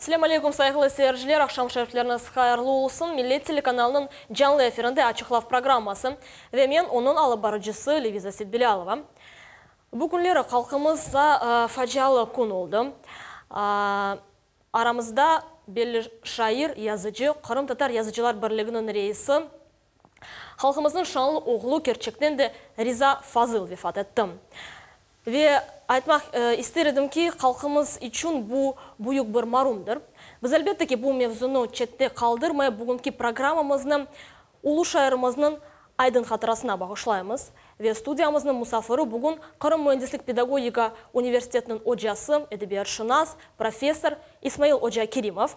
Selâm aleyküm, sayğılı seyirciler, aqşam şerifleriñiz hayırlı olsun. Millet telekanalınıñ canlı efirinde Açıq laf programması ve men, onıñ alıp barıcısı Leviza Setbilâlova. Bu künleri halqımızda facialı kün oldı. Aramızda belli şair, yazıcı, Qırımtatar yazıcılar birliginiñ reisi, halqımıznıñ şanlı oğlu, kerçekten de Riza Fazıl vefat etti. Ve aytmaq ister edim ki, halqımız içün bu büyük bir marumdır. Biz, elbette ki, bu mevzunı çette qaldırmayıp, bugünki programmamıznı ulu şairimizniñ aydın hatırasına bağışlaymız. Ve studiyamıznıñ musafiri bugün Qırım müendislik-pedagogika universitetiniñ ocası, edebiyatşınas, professor İsmail oca Kerimov.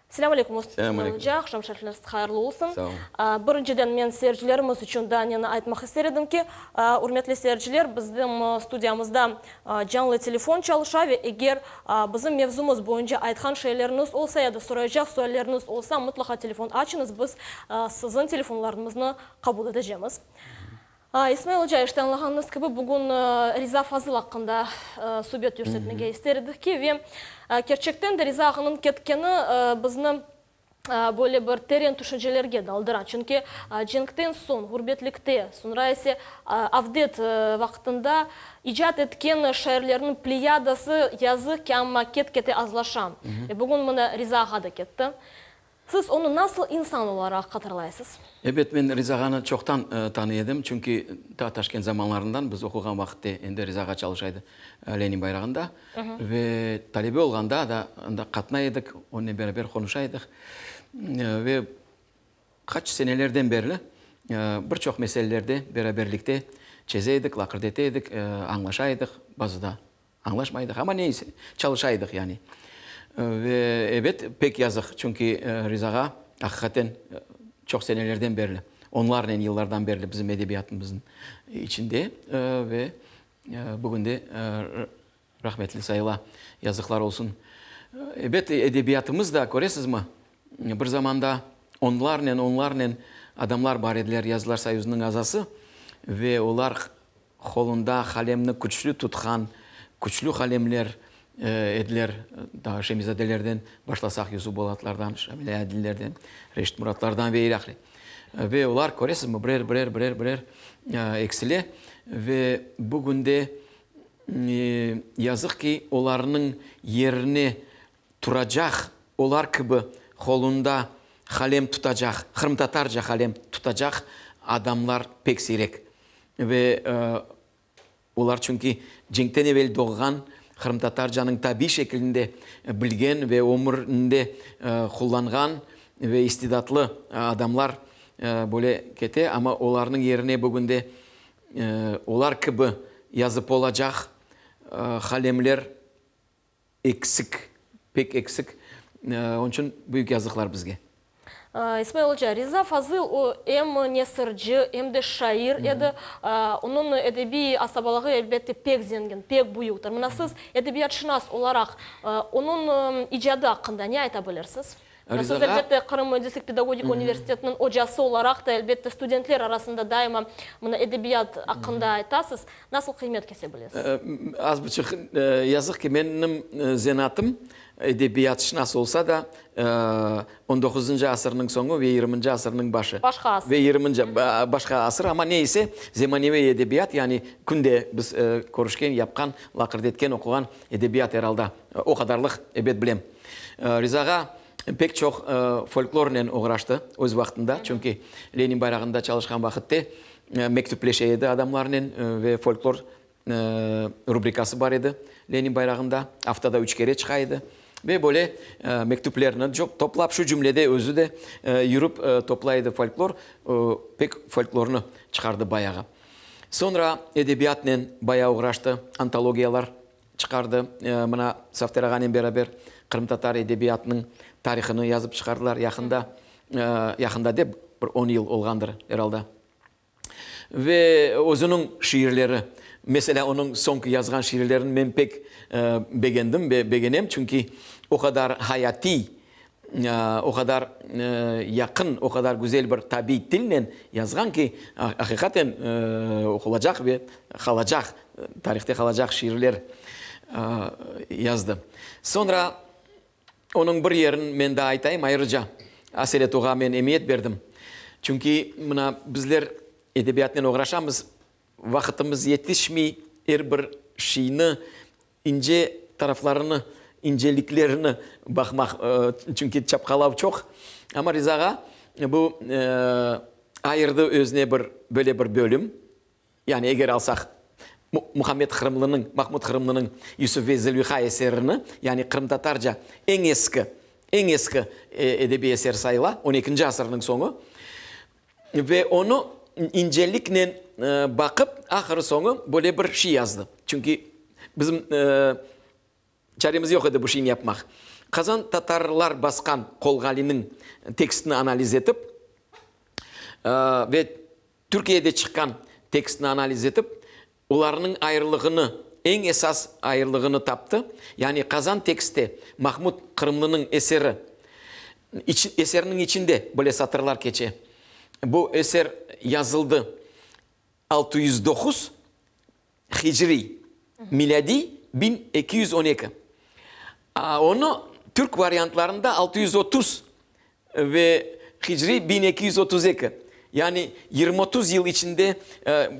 Selâm aleyküm, İsmail oca, aqşam şerifleriñiz hayırlı olsun. Sağ olun. Birinciden men seyircilerimiz içün daa neni aytmaq ister edim ki, ürmetli seyirciler, bizim studiyamızda canlı telefon çalışa ve eger bizim mevzumız boyunca aytqan şeyleriñiz olsa ya da soraycaq sualleriñiz olsa, mıtlaqa telefon açıñız, biz siziñ telefonlarıñıznı qabul etecemiz. İsmail oca, işte añlağanıñız kibi, bugün Riza Fazıl aqqında subet yürsetmege ister edik ki, ve kerçekten de Riza ağanıñ ketkeni bizni böyle bir teren tüşüncelerge daldıra. Çünki cenkten soñ, ğurbetlikte, soñra ise avdet vaqtında icat etken şairlerniñ pleyadası, yazıq ki, amma ket-kete azlaşa. Ve bugün mına Riza ağa da ketti. Siz onı nasıl insan olaraq hatırlaysız? Ebet, men Riza ağanı çoqtan tanıy edim, çünki ta Taşkent zamanlarından biz oquğan vaqıtte endi Riza ağa çalışa edi Lenin bayrağında ve talebe olğanda da anda qatnay edik, onnen beraber qonuşa edik ve qaç senelerden berli bir çoq meselelerde beraberlikte çeze edik, laqırdı ete edik, añlaşa edik, bazıda Añlaşmaydıq, amma ne ise, çalışaydıq yani. Ve ebet, pek yazıq, çünki Riza ağa aqiqaten çoq senelerden berli, onlarnen yıllardan berli bizim edebiyatımıznıñ içinde ve bugün de rahmetli sayıla, yazıqlar olsun. Ebet, edebiyatımız da, köresizmi, bir zamanda onlarnen, onlarnen adamlar bar ediler, Yazılar Soyuzınıñ azası ve olar Qolunda qalemni küçlü tutqan küçlü qalemler ediler, daa Şemizadelerden başlasaq, Yusuf Bolatlardan, Şamil Alâdinlerden, Reşit Muratlardan ve ilâhre. Ve olar, köresizmi, birer, birer, birer, birer eksile ve bugün de, yazıq ki, olarnıñ yerine turacaq, olar kibi qolunda qalem tutacaq, qırımtatarca qalem tutacaq adamlar pek siyrek. Ve olar çünki cenkten evel doğğan, qırımtatarcanıñ tabiiy şekilinde bilgen ve ömürinde qullanğan ve istidatlı adamlar böyle kete, amma olarnıñ yerine bugünde olar kibi yazıp olacaq qalemler Eksik, pek eksik. Onıñ içün büyük yazıqlar bizge. İsmail oca, Riza Fazıl o, em nesirci, em de şair edi. Onıñ edebiy asabalığı, elbette, pek zengin, pek büyüktir. Mına siz edebiyatşınas olaraq onıñ icadı aqqında ne ayta bilirsiz? Siz, elbette, Qırım müendislik pedagogika universitetiniñ ocası olaraq da, elbette, studentler arasında daima mına edebiyat aqqında aytasız. Nasıl qıymet kese bilesiz? Az buçuq yazıq ki, menim zenaatım edebiyatşınas olsa da, on doquzıncı asırnıñ soñu ve yigirminci asırnıñ başı. Başqa asır. Ve yigirminci, başqa asır, amma ne ise, zemaneviy edebiyat, yani künde biz körüşken, yapqan, laqırdı etken, oquğan edebiyat er alda o qadarlıq, ebet, bilem. Riza ağa pek çoq folklornen oğraştı öz vaqtında, çünki Lenin bayrağında çalışqan vaqıtte mektüpleşe edi adamlarnen ve folklor rubrikası bar edi Lenin bayrağında, aftada üç kere çıqa edi. Ve böyle mektüplerni toplap, şu cümlede özü de yürip toplay edi folklor, pek folklornı çıqardı bayağı. Soñra edebiyatnen bayağı oğraştı, antologiyalar çıqardı. Mına Safter ağanen beraber qırımtatar edebiyatınıñ tarihını yazıp çıqardılar yaqında, yaqında dep, bir on yıl olğandır er alda. Ve özüniñ şiirleri, meselâ, onıñ soñki yazğan şiirlerini men pek begendim ve begenem, çünki o qadar hayatiy, o qadar yaqın, o qadar güzel bir tabiiy tilnen yazğan ki, aqiqaten oqulacaq ve qalacaq, tarihte qalacaq şiirler yazdı. Soñra. Onıñ bir yerin men daa aytayım, ayrıca aselet oğa men emiyet berdim. Çünki mına bizler edebiyatnen oğraşamız, vaqıtımız yetişmey er bir şeyni, ince taraflarını, inceliklerini baqmaq, çünki çapqalav çoq. Amma Riza ağa bu ayırdı özüne bir böyle bir bölüm. Yani eger alsaq Muhammed Qırımlınıñ, Mahmud Qırımlınıñ Yusuf ve Züleyha eserini, yani qırımtatarca eñ eski, eñ eski edebiy eser sayıla, on ekinci asırnıñ soñu, ve onı inceliknen baqıp, ahırı soñu böyle bir şey yazdı. Çünki bizim çaremiz yoq edi bu şeyni yapmaq. Qazan tatarlar basqan Qolğaliniñ tekstini analiz etip ve Türkiyede çıqqan tekstni analiz etip, olarnıñ ayırılığını, eñ esas ayırılığını taptı. Yani Qazan tekstte Mahmud Qırımlınıñ eseri, eserniñ içinde böyle satırlar keçe, Bu eser yazıldı 609, hicriy, milâdiy 1212. A onı türk variantlarında 630 ve hicriy 1232. Yani yirmi-otuz yıl içinde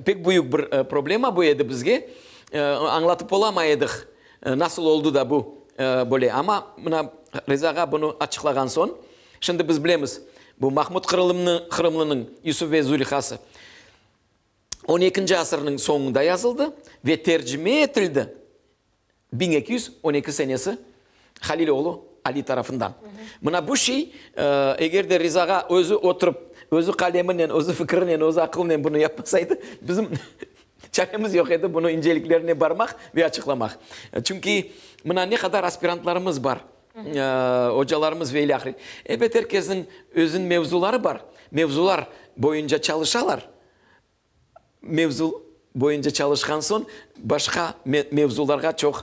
pek büyük bir problema bu edi bizge. Añlatıp olamay edik, nasıl oldı da bu böyle. Amma mına Riza ağa bunı açıqlağan soñ, şimdi biz bilemiz, bu Mahmud Qırımlınıñ Yusuf ve Zulihası on ekinci asırnıñ soñunda yazıldı ve tercime etildi 1212 senesi Halil oğlu Ali tarafından. Mına bu şey, eger de Riza ağa özü oturıp, özü qaleminen, özü fikirinen, özü aqılınen bunı yapmasaydı, bizim çaremiz yoq edi bunı inceliklerine barmaq ve açıqlamaq. Çünki mına ne qadar aspirantlarımız bar, ocalarımız ve ilâhre. Ebet, er kesniñ özüniñ mevzuları bar. Mevzular boyunca çalışalar. Mevzu boyunca çalışqan soñ, başqa mevzularğa çoq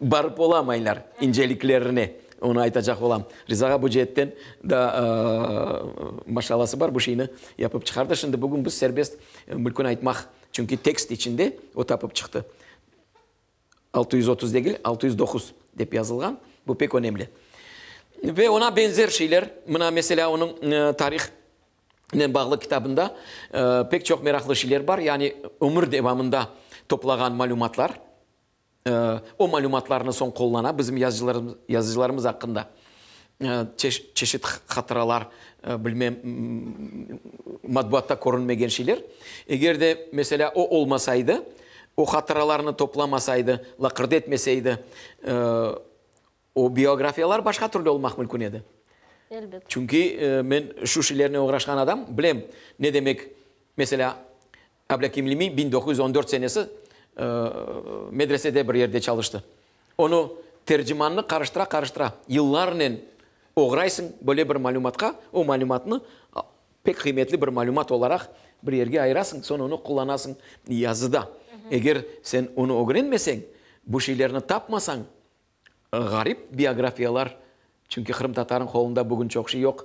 barıp olamaylar, inceliklerine, onı aytacaq olam. Riza ağa bu ceetten da maşallası bar, bu şeyni yapıp çıqardı. Şimdi bugün biz serbest mülkün aytmaq, çünki tekst içinde o tapıp çıqtı. 630 degil, 609 dep yazılğan. Bu pek önemli. Ve oña benzer şeyler, mına, meselâ, onıñ tarihnen bağlı kitabında pek çoq meraqlı şeyler bar, yani ömür devamında toplağan malümatlar. O malümatlarnı soñ qullana bizim yazıcılarımız aqqında çeşit hatıralar, bilmem, matbuatta körünmegen şeyler. Eger de, meselâ, o olmasaydı, o hatıralarnı toplamasaydı, laqırdı etmeseydi, o biografiyalar başqa türlü olmaq mümkün edi. Elbet. Çünki men şu şeylernen oğraşqan adam, bilem, ne demek, meselâ, Ablâkim Limiy 1914 senesi medresede bir yerde çalıştı. Onı tercimannı qarıştıra-qarıştıra yıllarnen oğraysıñ böyle bir malümatqa, o malümatnı pek qıymetli bir malümat olaraq bir yerge ayırasıñ, soñ onı qullanasıñ yazıda. Eger sen onı ögrenmeseñ, bu şeylerni tapmasañ, Ğarip biografiyalar, çünki qırımtatarıñ qolunda bugün çoq şey yoq.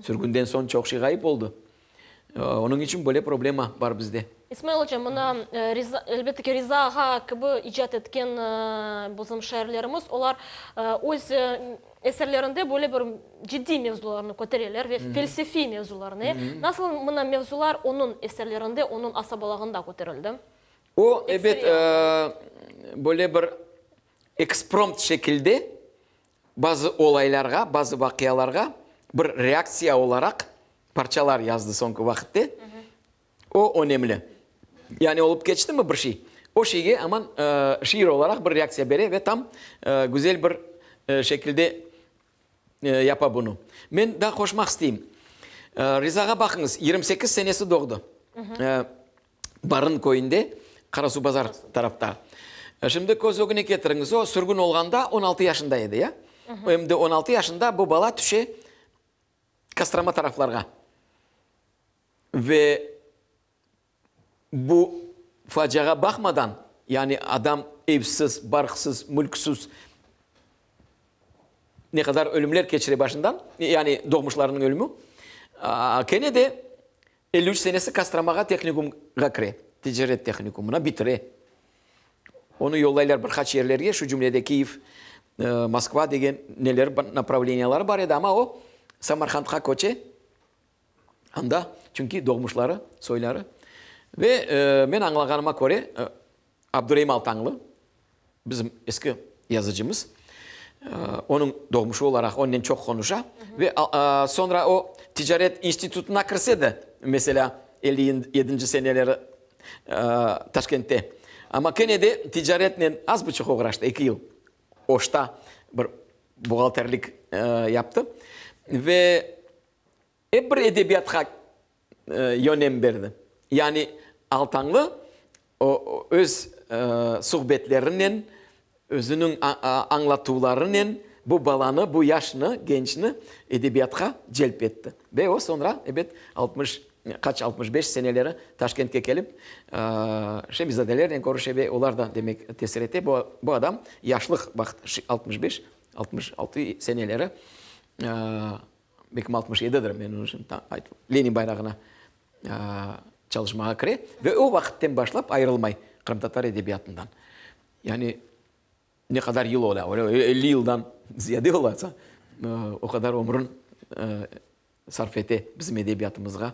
Sürgünden soñ çoq şey ğayıp oldı. Onıñ içün böyle problema bar bizde. İsmail oca, mına, Riza, elbette ki, Riza ağa kibi icat etken bizim şairlerimiz, olar öz eserlerinde böyle bir ciddiy mevzularnı kötereler ve felsefiy mevzularnı. Nasıl mına mevzular onıñ eserlerinde, onıñ asabalığında köterildi? O, ebet, böyle bir Eksprompt şekilde bazı olaylarğa, bazı vaqialarğa bir reaktsiya olaraq parçalar yazdı soñki vaqıtte. O önemli. Yani olıp keçtimi bir şey, o şeyge aman şiir olaraq bir reaktsiya bere ve tam güzel bir şekilde yapa bunı. Men daa qoşmaq isteyim. Rizağa baqıñız, 28 senesi doğdı. Barın köyünde, Qarasuvbazar tarafta. Şimdi köz ögüne ketiriñiz, o sürgün olğanda 16 yaşında edi, ya? Em de 16 yaşında bu bala tüşe Kostroma taraflarğa. Ve bu faciağa baqmadan, yani adam evsiz, barqsız, mülksiz, ne qadar ölümler keçire başından, yani doğmuşlarınıñ ölümü, kene de 53 senesi Kostromağa tehnikumğa kire, ticaret tehnikumına bitire. Onı yollaylar bir qaç yerlerge, şu cümlede Kiyev. Moskva degen neler napravleniyaları bar edi, amma o Samarqandqa köçe, anda, çünki doğmuşları, soyları. Ve men añlağanıma köre, Abdureim Altañlı, bizim eski yazıcımız, onıñ doğmuşı olaraq onnen çoq qonuşa ve soñra o ticaret institutına kirse de, meselâ, 57-nci seneleri Taşkentte, amma kene de ticaretnen az buçuq oğraştı, eki yıl Oşta bir buhgalterlik yaptı ve ep bir edebiyatqa yönem berdi. Yani Altañlı o, öz suhbetlerinen, özüniñ añlatuvlarınen bu balanı, bu yaşnı, gençni edebiyatqa celp etti. Ve o soñra, ebet, 60, qaç, 65 seneleri Taşkentke kelip, Şemizadelernen körüşe ve olar da, demek, tesir ete. Bu, bu adam yaşlıq vaqıt, 65, 66 seneleri, Belkim 67-dir, men onı şimdi tam aytıp, Lenin bayrağına çalışmağa kire ve o vaqıtten başlap ayırılmay qırımtatar edebiyatından. Yani ne qadar yıl ola, öyle 50 yıldan ziyade ola, o qadar ömrün sarf ete bizim edebiyatımızğa,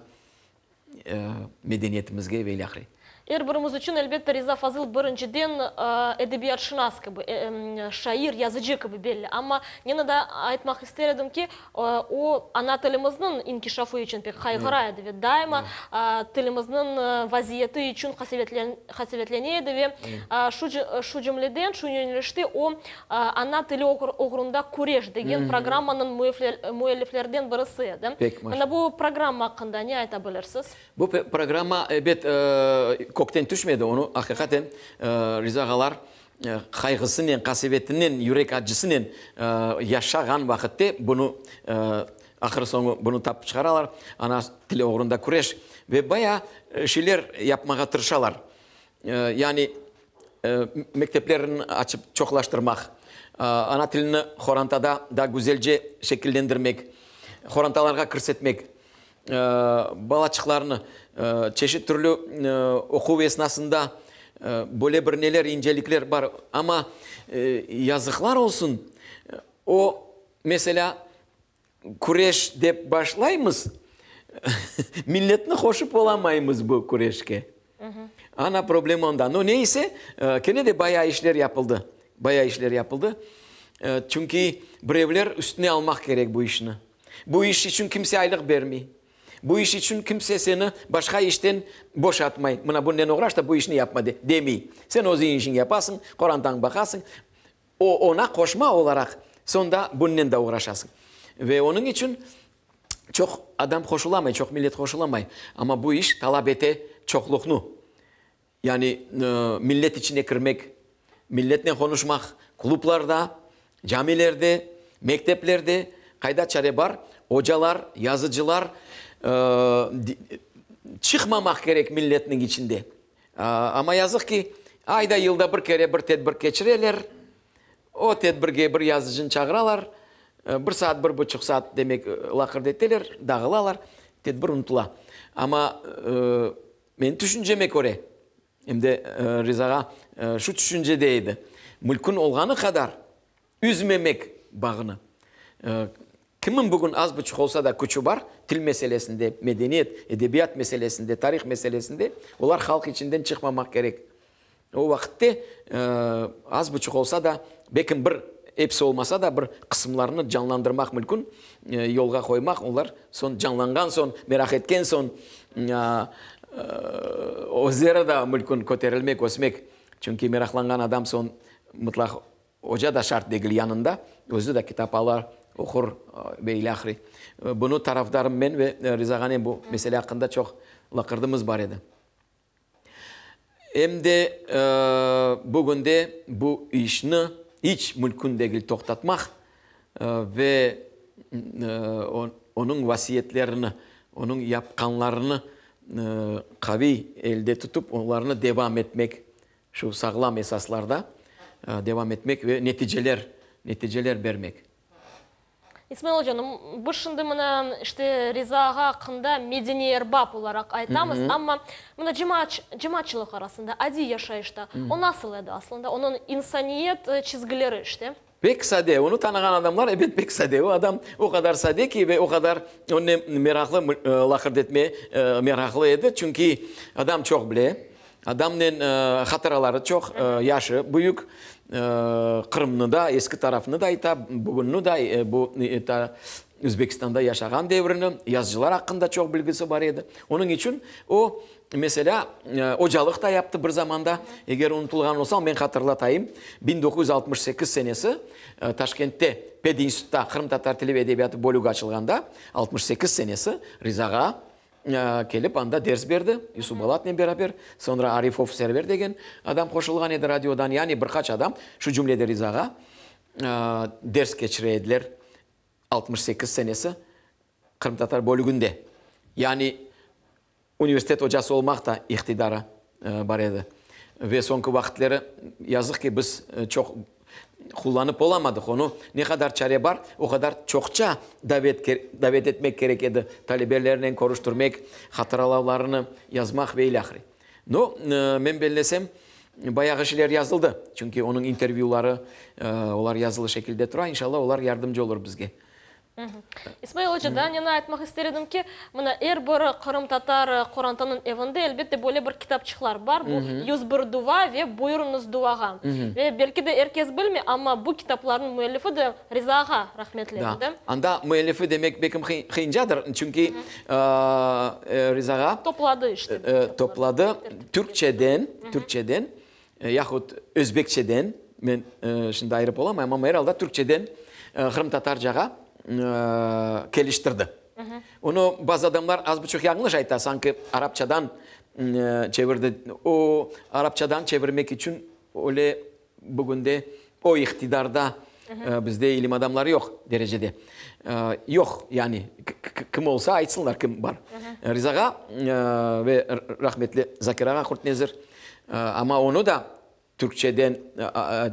medeniyetimizge ve ilâhre. Er birimiz içün, elbette, Riza Fazıl birinciden edebiyatşınas kibi, şair, yazıcı kibi belli. Amma neni da aytmaq ister edim ki, o, ana tilimizniñ inkişafı içün pek qayğıra edi ve daima tilimizniñ vaziyeti içün qasevetlene edi ve şu cümleden, şu yönelişte o, Ana tili oğrunda küreş degen programmanıñ müelliflerden birisi edi. Mına bu programma aqqında ne ayta bilirsiz? Bu programma, ebet, kökten tüşmedi, onı aqiqaten Riza ağalar qayğısınen, qasevetinen, yürek accısınen yaşağan vaqıtte bunı, ahır-soñu bunı tapıp çıqaralar, ana tili oğrunda küreş ve bayağı şeyler yapmağa tırışalar. Yani, mekteplerni açıp çoqlaştırmaq, ana tilini qorantada daa güzelce şekillendirmek, qorantalarğa kirsetmek, balaçıqlarnı çeşit türlü oquv esnasında böyle bir neler, incelikler bar, amma yazıqlar olsun, o, meselâ, küreş dep başlaymız, milletni qoşıp olamaymız bu küreşke. Ana problem onda. No, ne ise, kene de bayağı işler yapıldı. Bayağı işler yapıldı. Çünki birevler üstüne almaq kerek bu işni. Bu iş içün kimse aylıq bermey. Bu iş içün kimse seni başqa işten boşatmay. Mına bunnen oğraş da bu işni yapma de, demey. Sen özüñ işiñ yapasıñ, qorantañ baqasıñ. O, oña qoşma olaraq soñ da bunnen de oğraşasıñ. Ve onıñ içün çoq adam qoşulamay, çoq millet qoşulamay. Amma bu iş talap ete çoqluqnı. Yani millet içine kirmek, milletnen qonuşmaq, klublarda, camilerde, mekteplerde, qayda çare bar, ocalar, yazıcılar çıqmamaq kerek milletniñ içinde. Amma yazıq ki, ayda yılda bir kere bir tedbir keçireler, o tedbirge bir yazıcını çağıralar, bir saat, bir buçuq saat, demek, laqırdı eteler, dağılalar, tedbir unutula. Amma Menim tüşünceme köre, em de Riza ağa şu tüşüncede edi, mülkün olğanı qadar üzmemek bağını. Kimniñ bugün az buçuq olsa da küçü bar, til meselesinde, medeniyet, edebiyat meselesinde, tarih meselesinde, olar halq içinden çıqmamaq kerek. O vaqıtte az buçuq olsa da, belkim bir episi olmasa da, bir qısımlarını canlandırmaq mülkün, yolğa qoymaq, olar soñ canlanğan soñ, meraq etken soñ, özleri da mülkün köterilmek, ösmek. Çünki meraqlanğan adam soñ mıtlaq oca da şart degil yanında, özü de kitap alar, oqur ve ilâhre. Bunı tarafdarım men ve Riza ağanen bu mesele aqqında çoq laqırdımız bar edi. Em de bugünde bu işni iç mülkün degil toqtatmaq ve onıñ vasiyetlerini, onıñ yapqanlarını qaviy elde tutıp, olarnı devam etmek, şu sağlam esaslarda devam etmek ve neticeler, neticeler bermek. İsmail oca, biz şimdi mına işte Riza ağa aqqında medeniy erbap olaraq aytamız, amma mına cemaatçılıq arasında, adiy yaşayışta o nasıl edi aslında, onıñ insaniyet çizgileri işte? Pek sade, onı tanığan adamlar, ebet, pek sade. O adam o qadar sade ki, ve o qadar onnen meraqlı laqırdı etme meraqlı edi, çünki adam çoq bile, adamnen hatıraları çoq, yaşı büyük, Qırımnı da, eski tarafını da ayta, bugünni de, bu Özbekistanda yaşağan devrini, yazıcılar aqqında çoq bilgisi bar edi. Onıñ içün o, meselâ, ocalıq da yaptı bir zamanda. Eger unutılğan olsa, men hatırlatayım, 1968 senesi Taşkentte pedinstitutta qırımtatar tili ve edebiyatı bölügi açılğanda, 68 senesi Riza ağa kelip anda ders berdi Yusuf Bolatnen beraber. Soñra Arifov Server degen adam qoşulğan edi radiodan. Yani bir qaç adam, şu cümlede Riza ağa, ders keçire ediler 68 senesi qırımtatar bölüginde. Yani universitet ocası olmaq da iqtidarı bar edi. Ve soñki vaqıtları, yazıq ki, biz çoq qullanıp olamadıq onı. Ne qadar çare bar, o qadar çoqça davet davet etmek kerek edi, talebelernen körüştirmek, hatıralavlarını yazmaq ve ilâhre. No, men bellesem, bayağı şeyler yazıldı, çünki onıñ intervyuları, olar yazılı şekilde tura, inşallah, olar yardımcı olur bizge. İsmail oca, daa neni aytmaq ister edim ki, mına er bir qırımtatar qorantanıñ evinde, elbette, böyle bir kitapçıqlar bar, bu 101 dua ve Buyurıñız duağa. Ve belki de er kes bilmey, amma bu kitaplarnıñ müellifi de Riza ağa rahmetli edi. Da, anda müellifi demek bekim qıyıncadır, çünki Riza ağa Topladı işte bu kitaplarnı. Topladı türkçeden, türkçeden, yahut özbekçeden, men şimdi ayırıp olamayım, amma er alda türkçeden qırımtatarcağa keliştirdi. Onı bazı adamlar az buçuq yañlış ayta, sanki arapçadan çevirdi. O, arapçadan çevirmek içün öyle bugünde o iqtidarda bizde ilim adamları yoq derecede. Yoq, yani kim olsa aytsınlar kim bar. Riza ağa ve rahmetli Zakir ağa Qurtnezir, amma onı da Türkçeden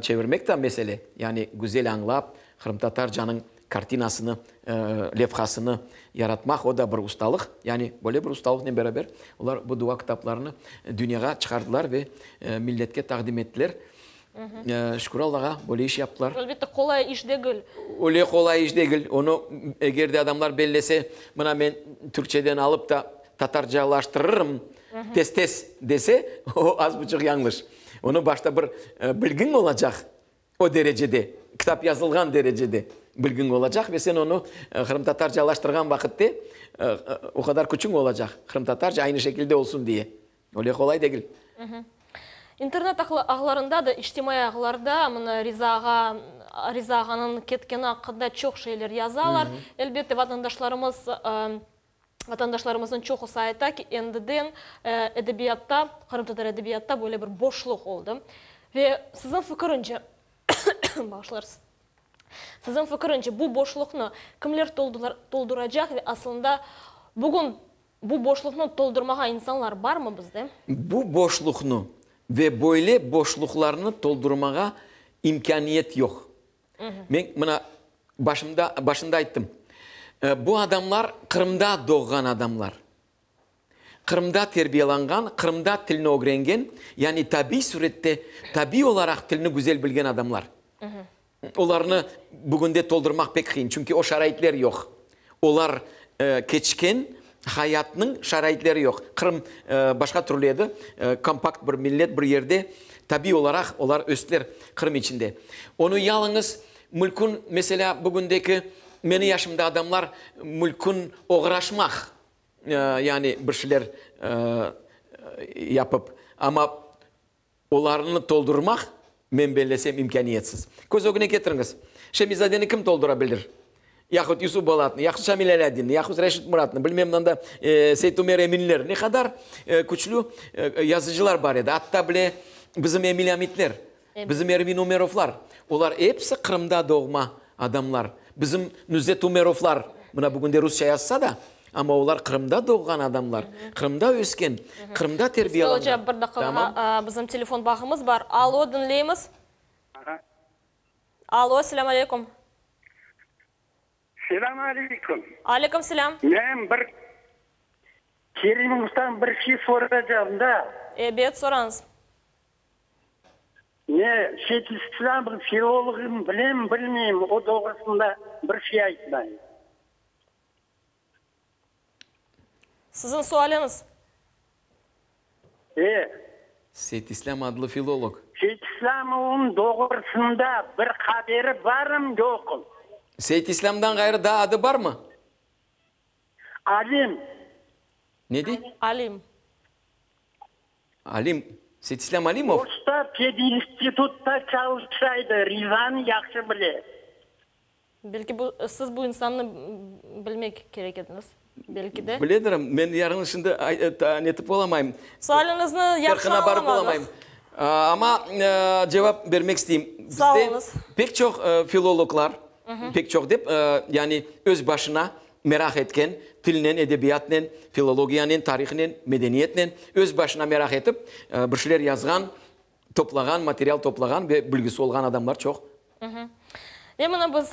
çevirmek de mesele, yani güzel añlap, qırımtatarcanıñ kartinasını, levhasını yaratmaq, o da bir ustalıq. Yani böyle bir ustalıqnen beraber olar bu dua kitaplarını dünyağa çıqardılar ve milletke taqdim ettiler. Şükür Allağa, böyle iş yaptılar. Elbette, qolay iş degil. Öyle qolay iş degil. Onı eger de adamlar bellese, mına men türkçeden alıp da tatarcalaştırırım, tez-tez dese, o az buçuq yañlış. Onı başta bir bilgiñ olacaq o derecede, kitap yazılğan derecede bilgiñ olacaq ve sen onı qırımtatarcalaştırğan vaqıtte o qadar küçüñ olacaq, qırımtatarca aynı şekilde olsun diye. Öyle qolay degil. İnternet ağlarında da, içtimaiy ağlarda mına Riza ağa, Riza ağanıñ ketkeni aqqında çoq şeyler yazalar. Elbette, vatandaşlarımız, vatandaşlarımıznıñ çoqusı ayta ki, endiden edebiyatta, qırımtatar edebiyatta böyle bir boşluq oldı. Ve siziñ fikirince, bağışlarsız, siziñ fikirince bu boşluqnı kimler tolduracaq ve aslında bugün Bu boşluqnı toldurmağa insanlar barmı bizde? Bu boşluqnı ve böyle boşluqlarnı toldurmağa imkâniyet yoq. Men mına başımda, başında ayttım. Bu adamlar Qırımda doğğan adamlar. Qırımda terbiyelanğan, Qırımda tilni ögrengen, yani tabiy sürette, tabiy olaraq tilni güzel bilgen adamlar. Olarnı bugünde toldurmaq pek qıyın, çünki o şaraitler yoq. Olar keçken hayatnıñ şaraitleri yoq. Qırım başqa türlü edi, kompakt bir millet bir yerde, tabiiy olaraq olar östiler Qırım içinde. Onı yalıñız mülkün, meselâ, bugündeki meni yaşımda adamlar mülkün oğraşmaq, yani bir şeyler yapıp, amma Olarnı toldurmaq, men bellesem, imkâniyetsiz. Köz ögüne ketiriñiz, Şemizadeni kim toldura bilir? Yahut Yusuf Bolatnı, yahut Şamil Alâdinni, yahut Reşit Muratnı, bilmem anda Seytumer Eminler, ne qadar küçlü yazıcılar bar edi. Atta bile bizim Emil Amitler, bizim Ervin Umerovlar, olar episi Qırımda doğma adamlar. Bizim Nuzet Umerovlar, mına bugünde rusça yazsa da, Amma olar Qırımda doğğan adamlar, Qırımda ösken, Qırımda terbiyelanğan. Oca, bir daqiqa, bizim telefon bağımız bar. Alo, diñleymiz. Alo, selâm aleykum. Selâm aleyküm. Aleyküm selâm. Men bir Kerimovdan bir şey soracağım da. Ebet, sorañız. Ne, Seytislâmov filologım bilem, bilmeyim, o doğrusında bir şey aytmayım. Siziñ sualiñiz? E. Seytislâm adlı filolog. Seytislâmovnıñ doğrusında bir haberi barım, yoqım? Seytislâmdan ğayrı daa adı barmı? Alim. Ne dey? Alim. Alim, Seytislâm Alimov? Usta pedinstitutta çalışaydı, Rizanı yahşı bile. Belki bu, siz bu insannı bilmek kerek ediñiz, belki de. Biledirim, men yarın şimdi netip olamayım. Sualiñizni yahşı Farqına barıp añlamadım. olamayım. Amma cevap bermek isteyim. Sağ oluñız. Bizde pek çoq filologlar, pek çoq dep, yani öz başına meraq etken, tilnen, edebiyatnen, filologiyanen, tarihnen, medeniyetnen öz başına meraq etip, bir şeyler yazğan, toplağan, material toplağan ve bilgisi olğan adamlar çoq. Ve mına biz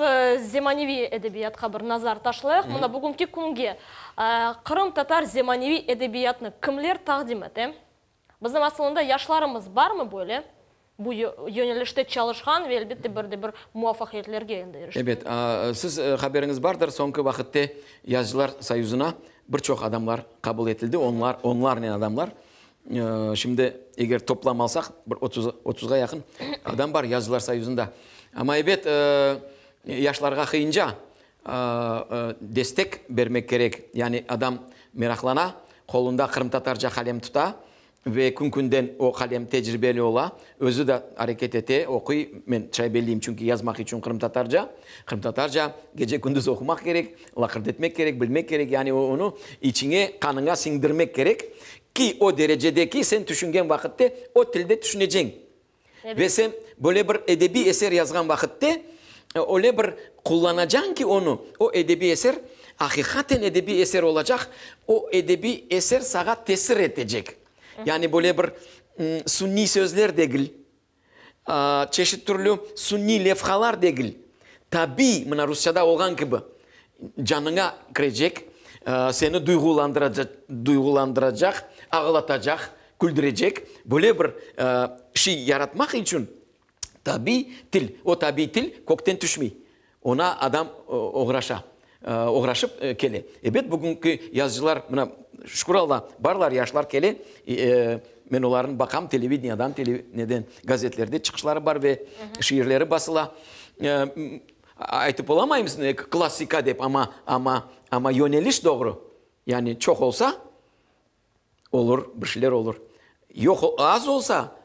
zemaneviy edebiyatqa bir nazar taşlayıq. Mına bugünki künge qırımtatar zemaneviy edebiyatnı kimler taqdim ete? Bizim asılında yaşlarımız barmı böyle bu yönelişte çalışqan ve elbette bir de bir muvafaqiyetlerge endi irişken? Ebet, siz haberiñiz bardır, soñki vaqıtte Yazıcılar soyuzına bir çoq adamlar qabul etildi, onlar, onlarnen adamlar. Şimdi eger toplam alsaq, bir otuzğa yaqın adam bar Yazıcılar soyuzında. Amma ebet, yaşlarğa qıyınca destek bermek kerek. Yani adam meraqlana, qolunda qırımtatarca qalem tuta ve kün-künden o qalem tecribeli ola, özü de areket ete, oquy. Men çay belleyim, çünki yazmaq içün qırımtatarca, qırımtatarca gece-kündüz oqumaq kerek, laqırdı etmek kerek, bilmek kerek, yani onı içiñe, qanıña siñdirmek kerek ki, o derecede ki, sen tüşüngen vaqıtte o tilde tüşüneceñ. Ve sen böyle bir edebiy eser yazğan vaqıtte, öyle bir qullanacañ ki onı, o edebiy eser aqiqaten edebiy eser olacaq, o edebiy eser sağa tesir etecek. Yani böyle bir sunniy sözler degil, çeşit türlü sunniy levhalar degil, tabiy, mına rusçada olğan kibi, canıña kirecek, seni duyğulandıracaq, ağlatacaq, küldürecek böyle bir şey yaratmaq içün tabiy til, o tabiy til kökten tüşmey, oña adam oğraşa, oğraşıp kele. Ebet, bugünki yazıcılar, mına, şükür Alla, barlar, yaşlar kele, men olarnı baqam televideniyadan, neden, gazetlerde çıqışları bar ve şiirleri basıla. Aytıp olamayım klassika dep, amma, amma, amma yöneliş doğru. Yani çoq olsa, Olur, bir şeyler olur. Yoq, az olsa,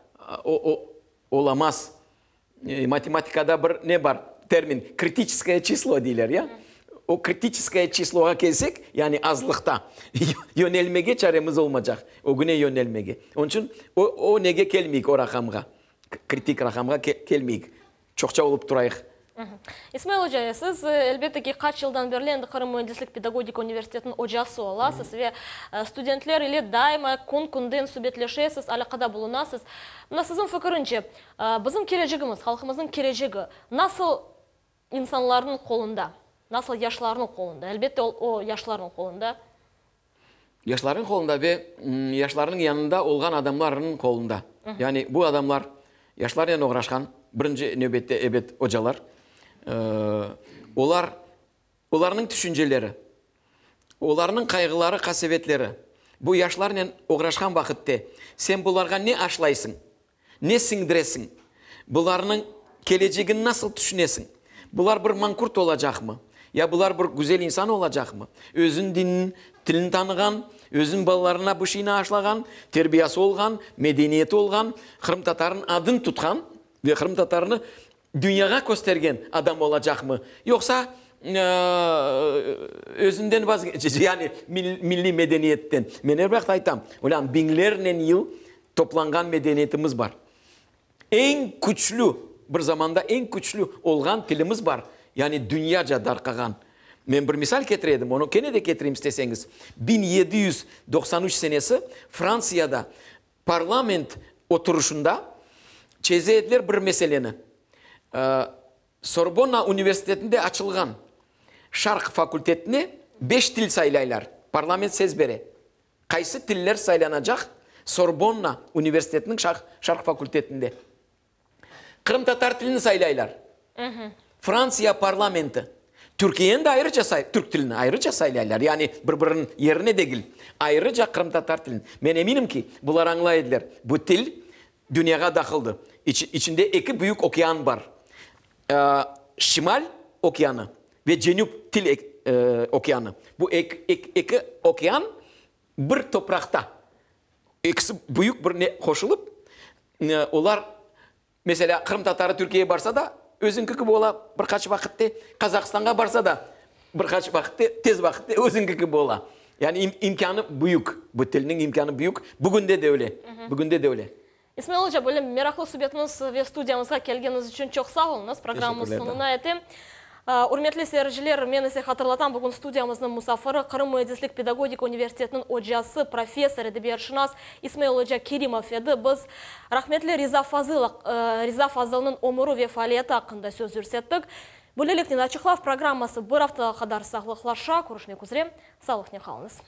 o, o, olamaz. Matematikada bir ne bar, termin, kritiçeskoye çislo deyler, ya? O kritiçeskoye çisloğa kelsek, yani azlıqta, yönelmege çaremiz olmacaq, ögüne yönelmege. Onıñ içün o, o nege kelmeyik, o raqamğa, kritik raqamğa kelmeyik. Çoqça olıp turayıq. İsmail oca, siz, elbette ki, qaç yıldan berli endi Qırım müendislik pedagogika universitetiniñ ocası olasız ve studentler ile daima kün-künden subetleşesiz, alâqada bulunasız. Mına siziñ fikirince, bizim kelecegimiz, halqımıznıñ kelecegi nasıl insanlarnıñ qolunda, nasıl yaşlarnıñ qolunda? Elbette, o, yaşlarnıñ qolunda. Yaşlarnıñ qolunda ve yaşlarnıñ yanında olğan adamlarnıñ qolunda. Yani bu adamlar yaşlarnen oğraşqan, birinci nevbette, ebet, ocalar. Olar, olarnıñ tüşünceleri, olarnıñ qayğıları, qasevetleri bu yaşlarnen oğraşqan vaqıtte sen bularğa ne aşlaysıñ? Ne siñdiresiñ? Bularnıñ kelecegini nasıl tüşünesiñ? Bular bir mankurt olacaqmı? Ya bular bir güzel insan olacaqmı? Özüniñ dinini, tilini tanığan, özüniñ balalarına bu şeyni aşlağan, terbiyası olğan, medeniyeti olğan, qırımtatarnıñ adını tutqan ve qırımtatarnı dünyağa köstergen adam olacaqmı? Yoqsa özünden vazgeçecek, yani milliy medeniyetten. Men er vaqıt aytam, olân biñlernen yıl Toplanğan medeniyetimiz bar. Eñ küçlü, bir zamanda eñ küçlü olğan tilimiz bar, yani dünyaca darqağan. Men bir misal ketire edim, onı kene de ketireyim isteseñiz. 1793 senesi Fransiyada parlament oturışında çeze ediler bir meseleni. Sorbonna universitetinde açılğan. Şarq fakultetine beş til saylaylar, parlament ses bere. Qaysı tiller saylanacaq Sorbonna universitetiniñ Şarq, Şarq fakultetinde? Qırımtatar tilini saylaylar. Fransiya parlamenti. Türkiyeni de ayrıca say, türk tilini ayrıca saylaylar. Yani bir-biriniñ yerine degil, ayrıca qırımtatar tilini. Men eminim ki, bular añlay ediler, bu til dünyağa daqıldı. İç, içinde eki büyük okean bar. Şimal okeanı ve Cenüp til okeanı. Bu eki okean bir topraqta, ekisi büyük bir ne qoşulıp, olar, meselâ, qırımtatarı Türkiyege barsa da, özüñki kibi ola bir qaç vaqıtte, Qazahistanğa barsa da, bir qaç vaqıtte, tez vaqıtte özüñki kibi ola. Yani imkânı büyük, bu tilniñ imkânı büyük, bugünde de öyle, bugünde de öyle. İsmail oca, böyle meraqlı subetimiz ve studiyamızğa kelgeniñiz içün çoq sağ oluñız. Programmamız soñuna yete. Ürmetli seyirciler, men ise hatırlatam, bugün studiyamıznıñ musafiri, Qırım müendislik pedagogika universitetiniñ ocası, professor, edebiyatşınas İsmail oca Kerimov edi. Biz rahmetli Riza Fazıl, Riza Fazılnıñ ömüri ve faaliyeti aqqında söz yürsettik. Böyleliknen, Açıqlav programması bir aftağa qadar sağlıqlaşa. Körüşmek üzre, sağlıqnen qalıñız.